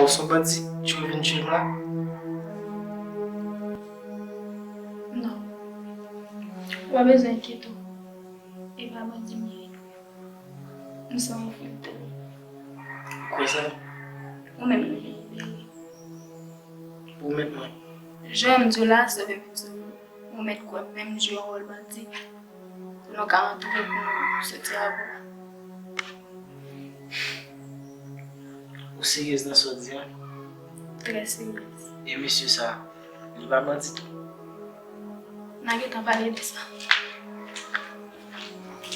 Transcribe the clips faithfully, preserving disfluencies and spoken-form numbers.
Se yon bandi ki vin tcheke m la? Non. Ou pa bezwen enkyete w. E pa bandi m ye. M se yon filtre. Ou kwè sa? Ou menm li vin libere. Pwomèt mwen. Jan m di w la, sove m, sove m. Ou mèt kwè m, menm m jwe yon wòl bandi. Pou nou ka antre, pou nou soti avè w. Ou seryez nan sa w di a? Trè seryez. E mesye sa, li pa bandi tou? N a gentan pale de sa. Ok.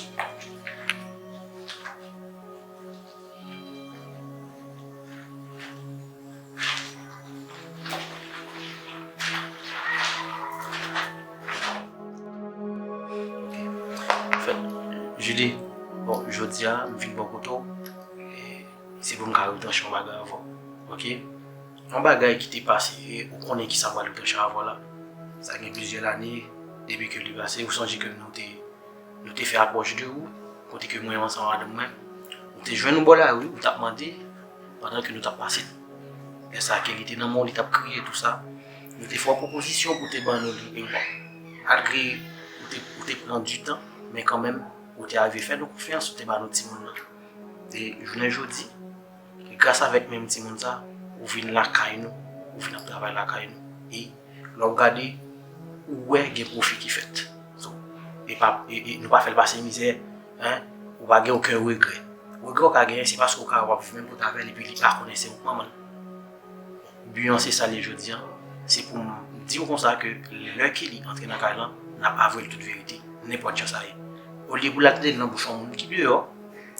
Anfèt, Julie, bon, jodi a, m vin bò kote w, e se pou m ka retranche yon bagay avè w. Ok? Yon bagay ki te pase, e ou konnen ki sa m pral retranche avè w la. Sa gen plizyè lane, depi ke li pase, ou sonje ke nou te Nou te fè apwòch de ou, kote ke mwen ansanm ak madanm mwen, nou te jwenn ou bò lari, ou t ap mande, pandan ke nou t ap pase. Lè sa a, Kelly te nan men w, li t ap kriye, tou sa. Nou te fè w pwopozisyon pou te ban nou li, e malgre ou te, ou te pran du tan, men kanmenm, ou te arive fè nou konfyans, ou te ban nou timoun nan. E jounen jodi, E gras avèk menm timoun sa, ou vin lakay nou, ou vin ap travay lakay nou. E lè w gade, ou wè gen pwofi ki fèt. So, e pa, e, e nou pa fè l pase mizè, en, ou pa gen okenn regrè. Regrè w ka genyen, se paske w ka wè w ap viv menm kote avè l, epi li pa konnen se ou k manman l. Bi an se sa l ye jodi a, se pou m di w konsa ke lè Kelly antre nan kay lan, n ap avwe l tout verite, nenpòt jan sa ye. Olye pou l al tande l nan bouch yon moun ki deyò,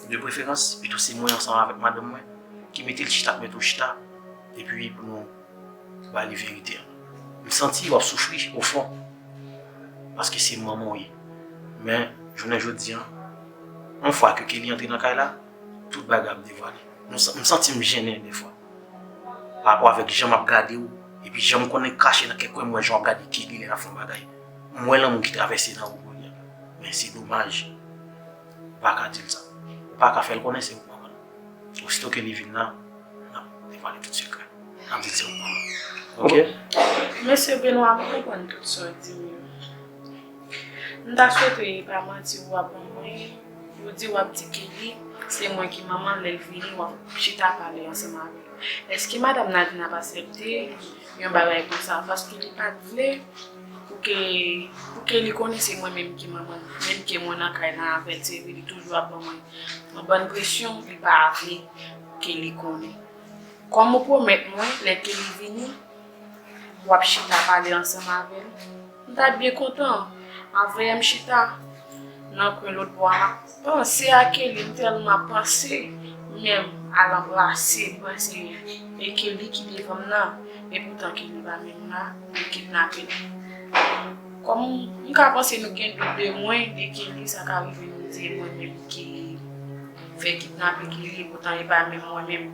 de preferans, pito se mwen ansanm avèk madanm mwen, ki mete l chita, k mete w chita, epi pou nou ba li verite an. M santi w ap soufri ofon, paske se manman w ye. Men, jounen jodi a, yon fwa ke Kelly antre nan kay la, tout bagay ap devwale. Nou sa-, m santi m jennen defwa. Pa rapò avèk jan m ap gade w, epi jan m konnen kache nan kèk kwen m wè jan w ap gade Kelly lè l ap fè yon bagay. M wè lanmou ki travèse nan ou kounye a. Men se domaj. Ou pa ka di l sa. Ou pa ka fè l konnen se ou k manman l. Osito ke li vin la, n ap devwale tout sekrè. N ap di l se ou k manman l. Ok? Mesye Benoît, m konprann tout sa w di m yo. M ta swete e pa manti ou ap ban mwen, ou di w ap di Kelly, se mwen ki manman l, lè l vini, w ap chita pale ansanm avè l. Èske madanm Nadine ap aksepte yon bagay konsa? Paske li pa t vle pou ke, pou Kelly konnen se mwen menm ki manman l. Menm ke mwen nan kay lan avè l, se vre, li toujou ap ban mwen yon bann presyon, li pa vle pou Kelly konnen. Kòm ou pwomèt mwen, lè Kelly vini, w ap chita pale ansanm avè l. M ta byen kontan. Anvan m chita nan kwen lòt bò a, m ap panse a Kelly, m tèlman panse, menm al anbrase l, panse e Kelly ki devan m nan, e poutan Kelly pa menm la, yo kidnape l. Kòm m ka panse nou gen dout de mwen, de Kelly, sa ka rive nou di e mwen menm ki fè kidnape Kelly, poutan e pa menm mwen menm.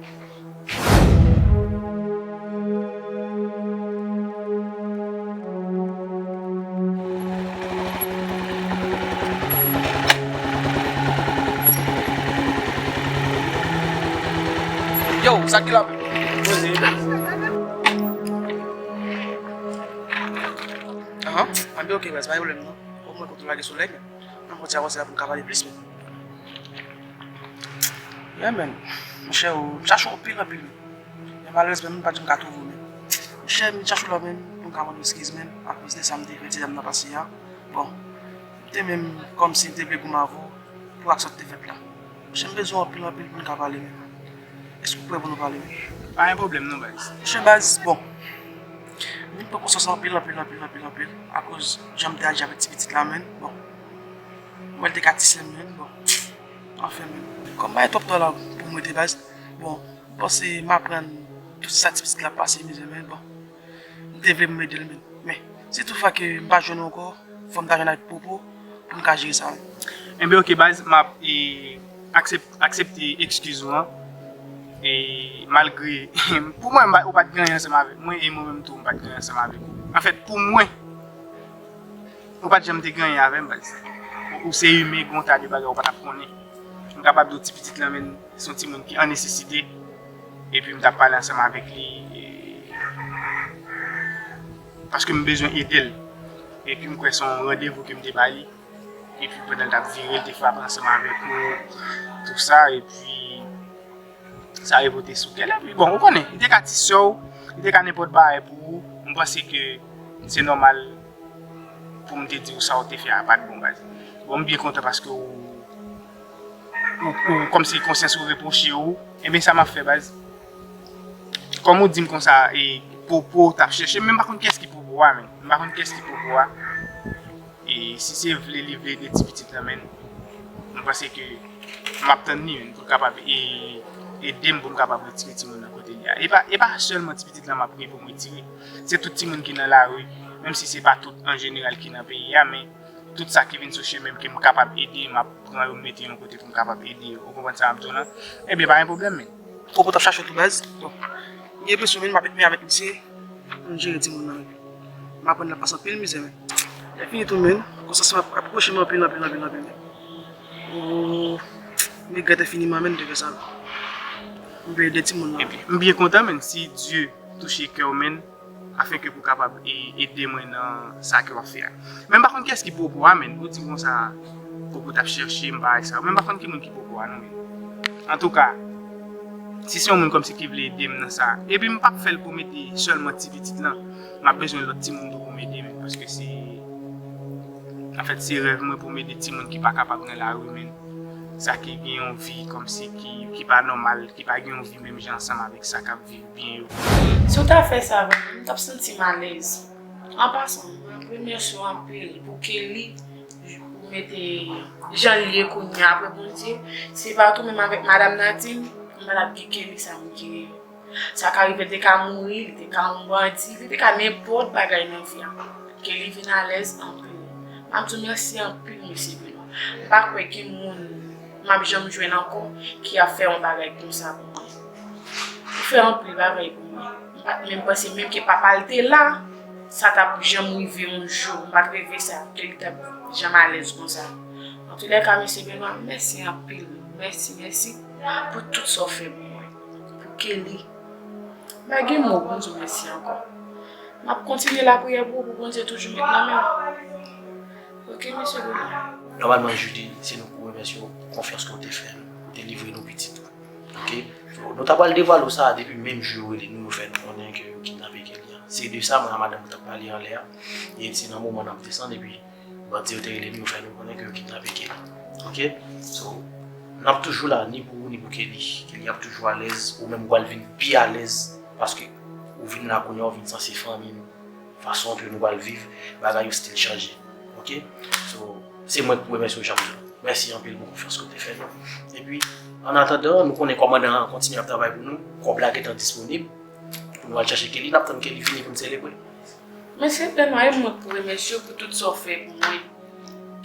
Yo, sa ki la menm? Poze. Ahan, anben, ok, baz, pa gen pwoblèm non. Omwen kote w lage solèy, men. Ann pran ti avanse la pou n ka pale plis, men. Yeah, man. Monchè, m chache w anpil, anpil, wi. Men malerezman, m pa t janm ka twouve w, man. Monchè, m chache w la, man, pou m ka mande w eskiz, man, akoz de sa m te fè ti dam nan pase a. Bon, m te menm kòmsi m te vle goumen avè w pou aksyon w te fèt la. Monchè, m bezwen w anpil, anpil pou n ka pale, man. Èske w prè pou nou pale, man? Pa gen pwoblèm, non, baz. Monchè, baz, bon. M vin pran konsyans anpil, anpil, anpil, anpil, anpil, akoz jan m te aji avèk ti pitit la, man. Bon. Mwen te ka ti sè m, man. Bon. Anfen, men, kòm bagay twòp twò la pou m rete baz, bon, m panse m aprann tout sa ti pitit la pase mizè, men bon, m te vle m ede l, men, men, si tout fwa ke m pa jwenn ou ankò, fò m ta jwenn avèk Popo pou m ka jere sa, men. Enben, ok, baz, m ap, e, aksep-, aksepte ekskiz ou an. E, malgre, pou mwen, m pa, ou pa t gen anyen ansanm avèk mwen, e mwen menm tou, m pa t gen anyen ansanm avèk ou. Anfèt, pou mwen, Ou pa t janm te gen anyen avè m, baz. Ou se imen, gen yon ta de bagay ou pa t ap konnen. M kapab di w ti pitit lan, men, se yon timoun ki an nesesite. Epi m t ap pale ansanm avèk li, e, paske m bezwen ede l. Epi m kwè se yon randevou ke m te ba li. Epi pandan l t ap vire, l te frape ansanm avèk ou, tou sa, epi sa repote sou kè l. Epi bon, ou konnen, li te ka ti sè w, li te ka nenpòt bagay pou ou. M panse ke se nòmal pou m te di w sa w te fè a pa t bon, baz. Bon, m byen kontan paske ou, ou, ou kòmsi konsyans ou repwoche ou. Ebyen, sa m ap fè, baz. Kòm ou di m konsa, e, Popo t ap chèche, men m pa konn kiyès ki Popo a, men. M pa konn kiyès ki Popo a. E si se vle li vle ede ti pitit lan, men, m panse ke m ap tann li, men, pou l kapab e, ede m pou m kapab retire timoun nan kote li a. E pa, e pa sèlman ti pitit lan m ap gen pou m retire. Se tout timoun ki nan lari, menm si se pa tout an jeneral ki nan peyi a, men tout sa ki vin sou chemen m ke m kapab ede, m ap pran yo, m mete yon kote pou m kapab ede yo. Ou konprann sa m ap di w lan? Ebyen, pa gen pwoblèm, men. Popo t ap chache w tou, baz. Bon, m gen enpresyon, men, m ap met men avèk misye pou n jere timoun nan, men. M aprann l ap pase anpil mizè, men. Lè fini tou, men, konsyans mwen ap, ap pwoche m anpil, anpil, anpil, anpil, men. Oh, m regrèt enfiniman, men, de fè sa. M vle ede timoun nan. Epi, m byen kontan, men, si Dye touche kè w, men, afenke pou kapab e, ede mwen nan sa ke w ap fè a. Men m pa konn kiyès ki Popo a, men. Ou di m konsa, Popo t ap chèche m, bagay sa yo. Men m pa konn ki moun ki Popo a, non, men. Antouka, si se yon moun kòmsi ki vle ede m nan sa, epi m p ap fè l pou m ede sèlman ti pitit lan. M ap bezwen lòt timoun tou pou m ede, men, paske se, anfèt, se rèv mwen pou m ede timoun ki pa kapab nan lari, men. Sa ki gen yon vi kòmsi ki, ki pa nòmal, ki pa gen yon vi menm jan ansanm avèk sa k ap viv byen yo. Si w ta fè sa vre, m t ap santi m alèz. An pasan, m ap remèsye w anpil pou Kelly, pou mete jan l ye kounye a. Apre Bondye, si se pa t ou menm avèk madanm Nadine, m pa t ap gen Kelly sa m genyen. Sa ka rive, l te ka mouri, li te ka yon bandi, li te ka nenpòt bagay nan vi a. Kelly vin alèz anpil. M ap di w mèsi anpil, mesye Benoît. M pa kwè gen moun m ap janm jwenn ankò ki ap fè yon bagay konsa pou mwen. Ou fè anpil bagay pou mwen. M pa t menm panse menm ke papa l te la, sa t ap janm rive yon jou. M pa t reve sa, ke li t ap janm alèz konsa. Antoulèka, mesye Benoît, mèsi anpil. Mèsi, mèsi pou tout sa w fè pou mwen. Pou Kelly. M pa gen mo pou m di w mèsi ankò. M ap kontinye lapriyè pou ou, pou Bondye toujou met nan men w. Oke, mesye Benoît. Nòmalman, Judy, se nou pou remèsye w pou konfyans ke w te fè nou, pou w te livre nou pitit ou. Oke? So, nou ta pral devwale w sa depi menm jou yo rele nou, yo fè nou konnen ke yo kidnape Kelly an. Se de sa mwen ak madanm mwen t ap pale anlè a. E se nan moman n ap desann, epi bandi yo te rele nou, yo fè nou konnen ke yo kidnape Kelly. Oke? So, n ap toujou la, ni pou ou, ni pou Kelly. Kelly ap toujou alèz, ou menm ou pral vin pi alèz, paske ou vin la kounye a, ou vin sanse fanmi nou. Fason ke nou pral viv, bagay yo still chanje. Oke? So, se mwen k pou remèsye w, Jean. Mèsi anpil pou konfyans ke w te fè nou. Epi, an atandan, nou konnen kòmandan an kontinye ap travay pou nou, kòb la gentan disponib. Pou nou al chache Kelly, n ap tann Kelly vini pou n selebre. Mesye Benoît, e mwen k pou remèsye w pou tout sa w fè pou mwen.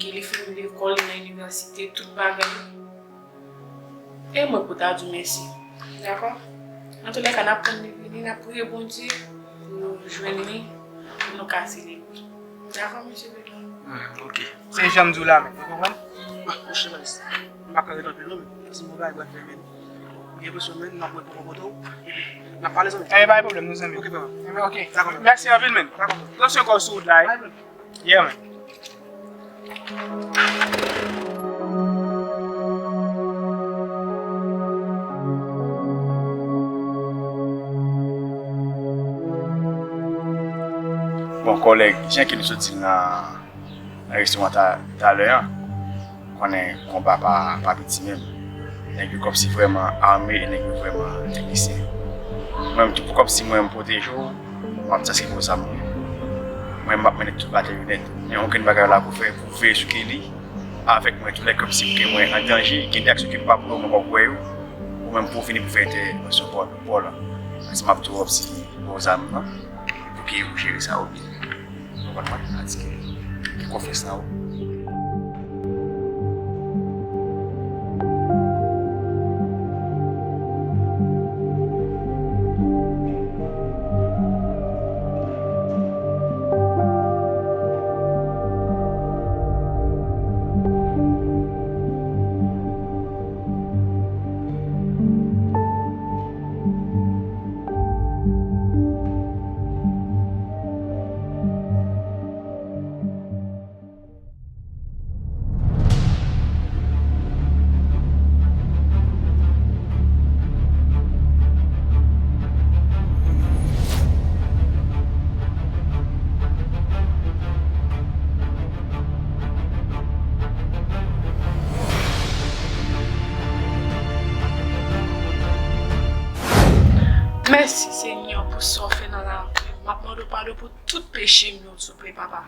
Kelly fini lekòl, li nan inivèsite, tout bagay. E mwen pou ta di w mèsi. Dakò? Antoulèka, n ap tann li vini, n ap priye Bondye pou nou jwenn li, pou nou ka selebre. Dakò, mesye Benoît? Hmm, oke. Se jan m di w la menm, ou konprann? Monchè, m pa ka ret anpil non, men. Ti mo bagay m pral fè, men. M gen enpresyon, men, n ap wè pou mwen kote w. Epi, n ap pale, zanmi. Eh, pa gen pwoblèm, nou zanmi. Oke, papa. Eh, oke. Dakò, men. Mèsi anpil, men. Dakò, men. Pran swen kò w sou wout la, wi. Yeah, man. Bon, kòlèg, jan ke nou sot di nan, nan restoran ta, talè a, konnen konba pa, pa piti menm. Nèg yo kòmsi vrèman ame e nèg yo vrèman teknisyen. Mwen menm tou, pou kòmsi mwen, m pwoteje w, m ap taske pou zam mwen. Mwen, m ap mennen tout batay yo nèt. Men okenn bagay la pou fè, pou veye sou Kelly. Avèk mwen, tou lè kòmsi ke mwen an danje, gen de aksyon ke m pa pou mwen, mwen pa pou wè yo. Ou menm pou w vini pou fè entèvansyon pa w, pa w la. Paske m ap tou kòmsi pou zam nan, pou ke ou jere sa ou byen. Ou konprann mwen? Sa di ke gen konfyans nan ou. Mèsi, Senyè, pou sa w fè nan lavi m. M ap mande w padon pou tout peche m yo, souple, papa.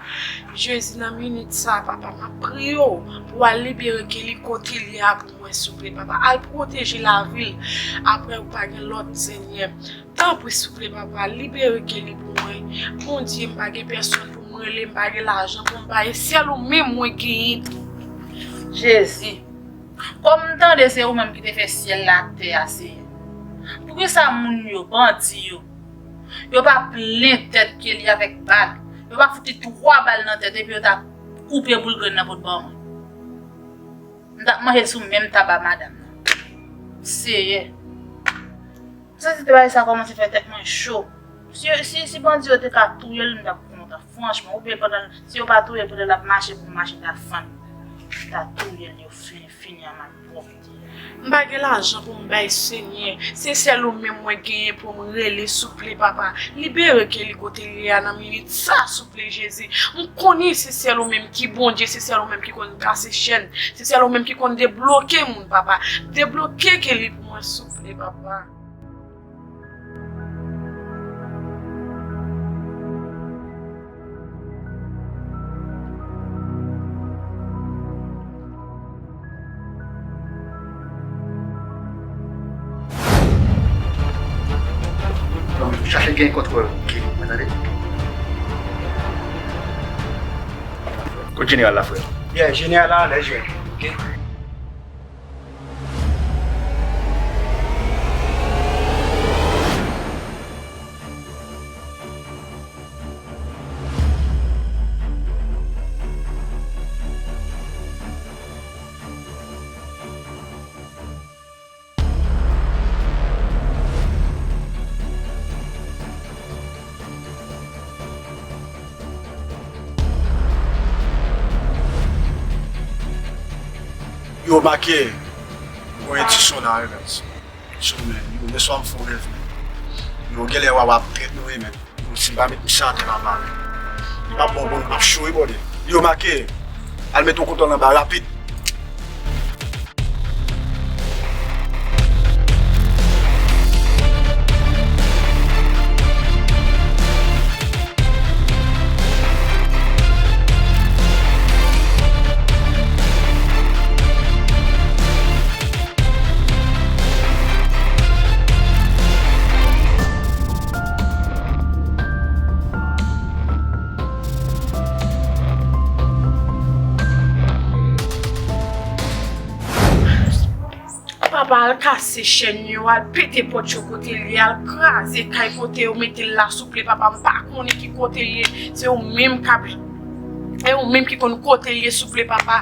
Jezi, nan minit sa, papa, m ap priye w pou w al libere Kelly kote l ye a pou mwen, souple, papa. Al pwoteje lavi l. Apre ou pa gen lòt, Senyè. Tanpri, souple, papa, libere Kelly pou mwen. Bondye, m pa gen pèsonn pou m rele, m pa gen lajan pou m bay. Sèl ou menm mwen genyen. Jezi, kòm m tande se ou menm ki te fè syèl la ak tè a, Seyè, poukisa moun yo, bandi yo, yo pa plen tèt Kelly avèk bal? Yo pa fout li twa bal nan tèt epi yo ta koupe boul grenn nan pou t ban mwen. M t ap manje l sou menm taba madanm nan. Seyè. M santi te bagay sa kòmanse fè tèt mwen cho. Si, si, si bandi yo te ka touye l, m t ap kontan. Franchman, oubyen pandan, si yo pa touye l, pandan l ap mache pou mache ta fann, ta touye l, yo fin, fini an malpwòpte. M pa gen lajan pou m bay, Senyè. Se sèl ou menm mwen genyen pou m rele, souple, papa. Libere Kelly kote l ye a nan minit sa, souple, Jezi. M konnen se sèl ou menm ki Bondye, se sèl ou menm ki konn kase chèn, se sèl ou menm ki konn debloke moun, papa. Debloke Kelly pou mwen, souple, papa. Chache gen kont wè Kelly, mwen tande. Kot jeneral la, frè? Yeah, jeneral la, lè jwenn. Ok. Yo make yon edisyon la, guys. So, man, yo, yèswa m fè yon rèv, man. Yo, genlè w ap trèt nou, wi, man. Yo, si m pa met misye atè la, man, li p ap bon pou nou, m ap cho, wi, brother. Yo, make, al met yon kontwòl anba rapid. Papa, al kase chèn yo, al pete pòt yo kote l ye, al kraze kay kote yo mete l la, souple, papa. M pa konnen ki kote l ye, se ou menm k ap, e ou menm ki konn kote l ye, souple, papa.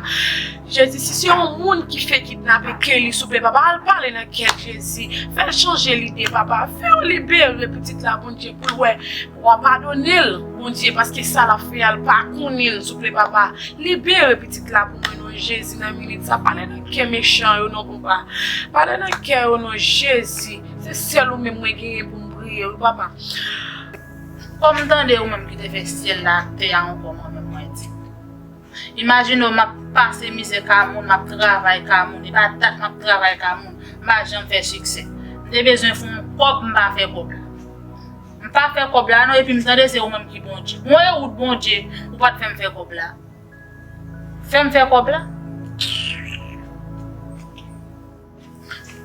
Jezi, si se yon moun ki fè kidnape Kelly, souple, papa, al pale nan kè l, Jezi. Fè l chanje lide, papa. Fè yo libere pitit la, Bondye, pou l wè w a padone l, Bondye, paske sa l ap fè a, l pa konnen l, souple, papa. Libere pitit la pou mwen, non, Jezi, nan minit sa. Pale nan kè mechan yo, non, papa. Pale nan kè yo, non, Jezi. Se sèl ou menm mwen genyen pou m priye, wi, papa. Kòm m tande ou menm ki te fè syèl la ak tè a ankò, mwen menm mwen di. Imajine w, m ap pase mizè ka moun, m ap travay ka moun, e pa dat m ap travay ka moun, m pa janm fè siksè. M te bezwen fè yon kòb, m pa fè kòb la. M pa fè kòb la non, epi m tande se ou menm ki Bondye. Bon, e ou t Bondye, ou pa t fè m fè kòb la. Fè m fè kòb la.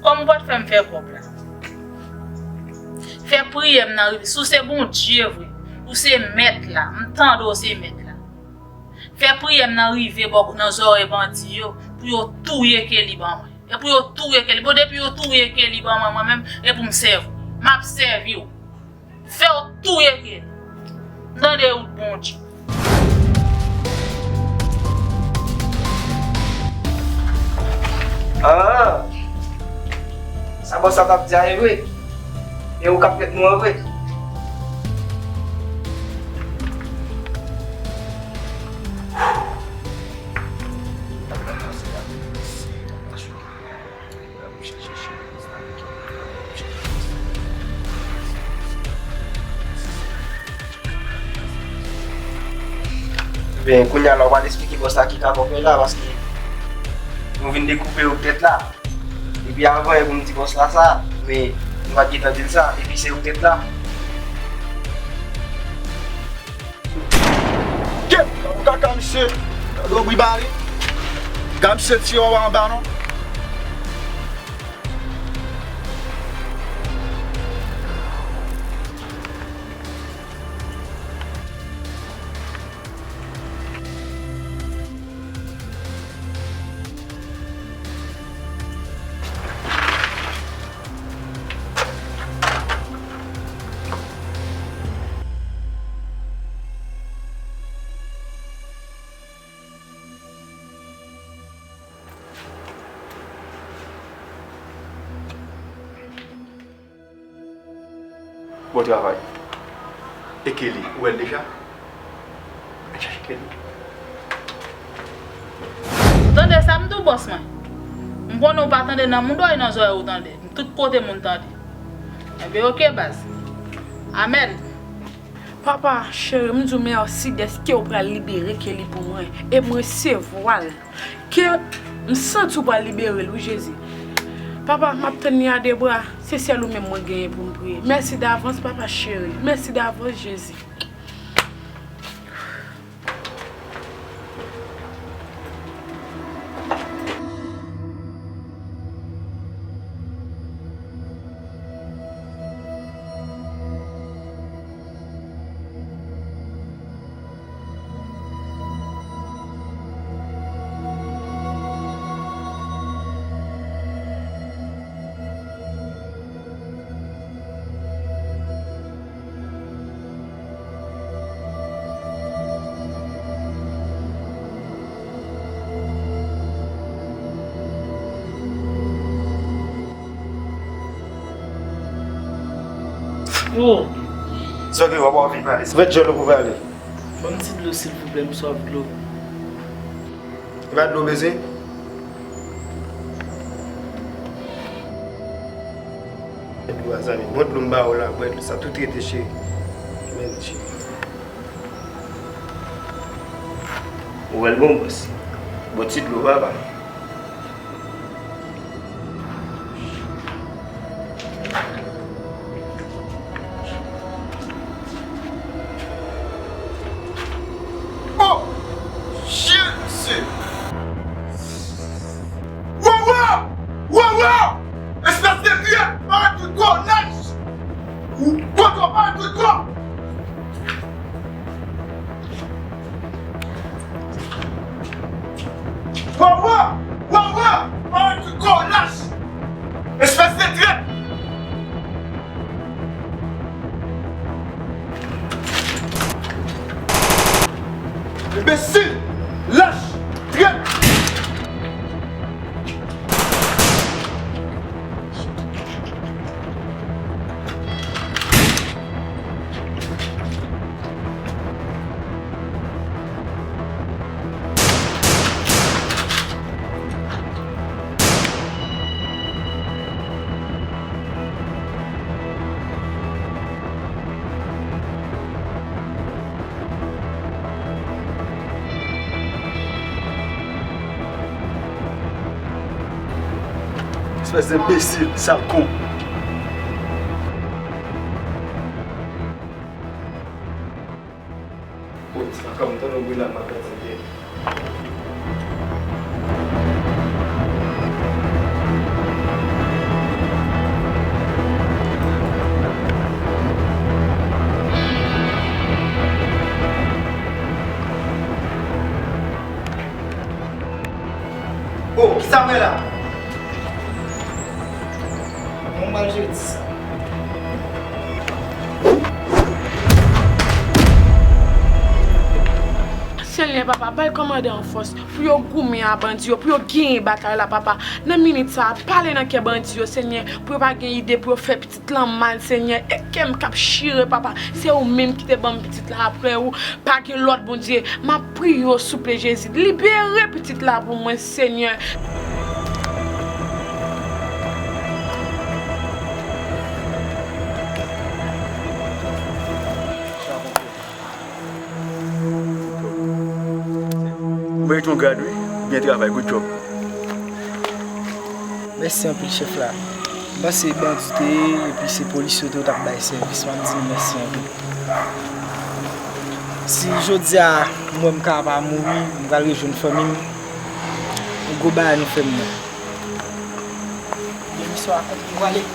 Kòm ou pa t fè m fè kòb la, fè priyè m nan rive. Si w se Bondye vre, ou se mèt la, m tande w se mèt la. Fè priyè m nan rive bò nan zòrèy bandi yo pou yo touye Kelly ban mwen. E pou yo touye Kelly. Bon, depi yo touye Kelly ban mwen, mwen menm, e pou m sèvi w. M ap sèvi w. Fè yo touye Kelly. M tande ou t Bondye. Ah! Sa bòs la t ap di a e vre. E ou k ap trèt nou an vre. Ebyen, kounye a la, w pral esplike bòs la ki ka fè w fè la, paske nou vin dekoupe yo tèt la. Epi avan, e pou m di bòs la sa, men M pa t gentan di l sa, epi se ou k ret la. Kèt! Gad yon kaka, misye! Gad yon bri bale! Gad misye tiye w anba non! Bon travay. E Kelly, ou wè l deja? Al chache Kelly. Ou tande sa m di w, bòs mwen? M konnen w pa tande nan mouda w e nan zòrèy ou tande. Tout kote moun tande. Enben, oke, baz. Amèn. Papa cheri, m di w mèsi dèske w pral libere Kelly pou mwen. E m resevwa l. Ke m santi w pral libere l, wi, Jezi. Papa, m ap tann li a de bra. Se sèl ou menm mwen genyen pou m priye. Mèsi davans, papa cheri. Mèsi davans, Jezi. Oh! Sa w gen, w ap anvi pale. Vèt djòl ou pou pale. Ban m ti dlo, silvouplè, m swaf dlo. E pa dlo w bezwen? Dlo a, zanmi. Bon dlo m ba ou la, bwè dlo sa, tout rete, cheri. Men, cheri. Ou wè l bon, bòs. Bon ti dlo, papa. Oh! Jezi! Wawa! Wawa! Espès de trèt! Parèt tout kò, lach! Ou kote w parèt tout kò! Wawa! Wawa! Parèt tout kò, lach! Espès de trèt! Enbesil! Lach! Trèt! Espès de enbesil, sal kon. Polis la, kòm m tande yon bri la, m ap pèdi tèt. Oh, kisa m wè la? Bon, m al jere ti sa. Senyè, papa, bay kòmandan an fòs pou yo goumen a bandi yo, pou yo genyen batay la, papa. Nan minit sa a, pale nan kè bandi yo, Senyè, pou yo pa gen ide pou yo fè pitit lan mal, Senyè. E kè m k ap chire, papa. Se ou menm ki te ban m pitit la, apre ou, pa gen lòt Bondye. M ap priye w, souple, Jezi. Libere pitit la pou mwen, Senyè. Ou merite yon grad, wi. Byen travay, good job. Mèsi anpil, chèf la. M Se bandi te ye, epi se polis yo tou t ap bay sèvis. M ap di nou mèsi anpil. Si jodi a m wè m ka pa mouri, m pral rejwenn fanmi m, yon gwo bagay nou fè m nan. Demisyon akonpli, w ale.